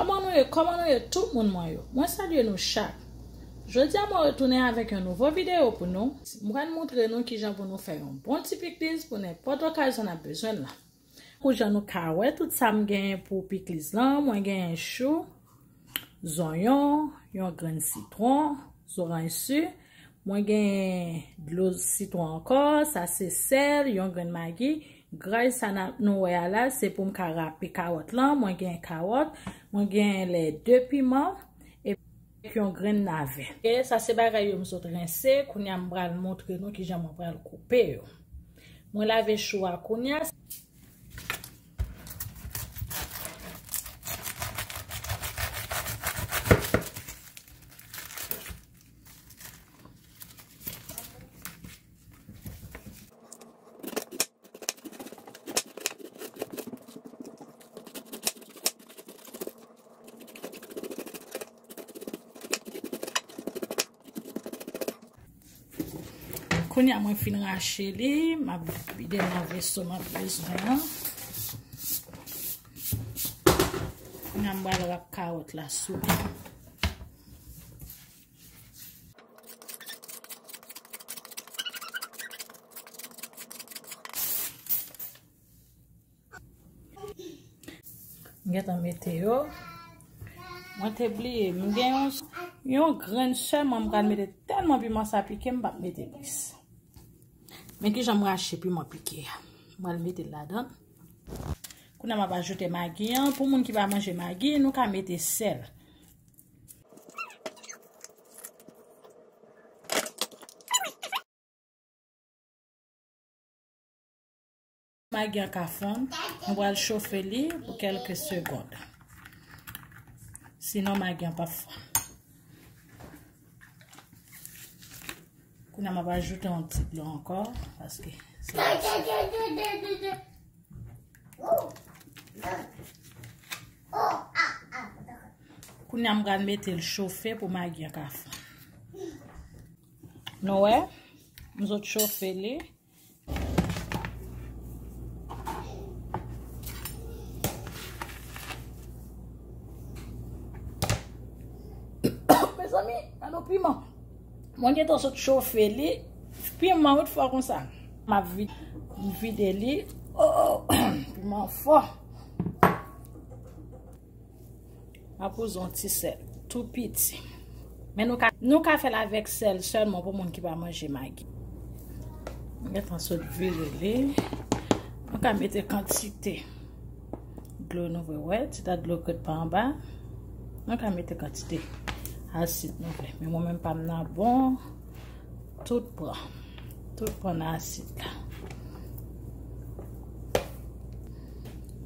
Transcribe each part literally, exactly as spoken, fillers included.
Kòman nou ye? Kòman nou ye, tout moun mwen yo? Mwen salye nou chak. Jodi a, mwen retounen avèk yon nouvo videyo pou nou. Mwen pral montre nou kijan pou nou fè yon bon ti pikliz pou nenpòt okazyon n ap bezwen l lan. Kou jan nou ka wè, tout sa m genyen pou pikliz lan, mwen genyen chou, zonyon, yon grenn sitwon, zoranj si, mwen genyen dlo sitwon ankò, sa se sèl, yon grenn magi, gras sa n ap, nou wè a la, se pou m ka rape kawòt lan, mwen genyen kawòt, mwen genyen lè de piman, epi yon grenn navè. E sa se bagay yo m sot rense, kounye a m pral montre nou kijan mwen pral koupe yo. Mwen lave chou a kounye a. Kounye a mwen fin rache li, m ap vide nan veso m ap bezwen an. Kounye a m pral rap kawòt la sou li. M gentan mete yo. Mwen te bliye, m gen yon, yon grenn sèlman m pral mete, tèlman piman sa pike, m p ap mete plis. Men kijan m rache piman pike a. M pral mete l ladan. Kounye a m ap ajoute magi an. Pou moun ki pa manje magi, nou ka mete sèl. Magi an ka fonn, nou pral chofe li pou kèlke segonn. Sinon, magi an p ap fonn. Kounye a m ap ajoute yon ti dlo ankò, paske se Kounye a m pral mete l chofe pou magi an ka fonn. Nou wè, m sot chofe li. Mezanmi, gade yon piman. Mwen gentan sot chofe li. Piman wi fò konsa. M ap vi-, vide li. Oh, oh. Piman fò. M ap uze yon ti sèl tou piti. Men nou ka, nou ka fè l avèk sèl sèlman pou moun ki pa manje magi. M gentan sot vire li. Nou ka mete kantite dlo nou vle wè, ti ta dlo k ret pa anba. Nou ka mete kantite asid nou vle. Men mwen menm pa m nan bon. Tout pran. Tout pran nan asid la.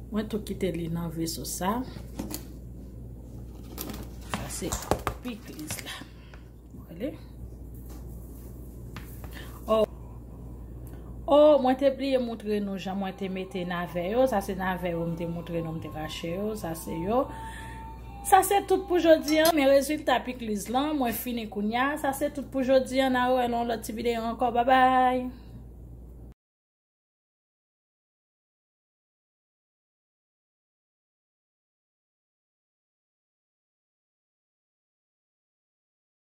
Mwen tou kite li nan veso sa. Sa se pikliz la. Wale. Oh. Oh, mwen te bliye moutre nou jan mwen te mete navè yo. Sa se navè yo m te moutre nou, m te rache yo. Sa se yo. Sa se tout pou jodi an. Men rezilta pikliz lan, mwen fini kounya. Sa se tout pou jodi an. N a wè nan yon lòt ti videyo ankò. Babay.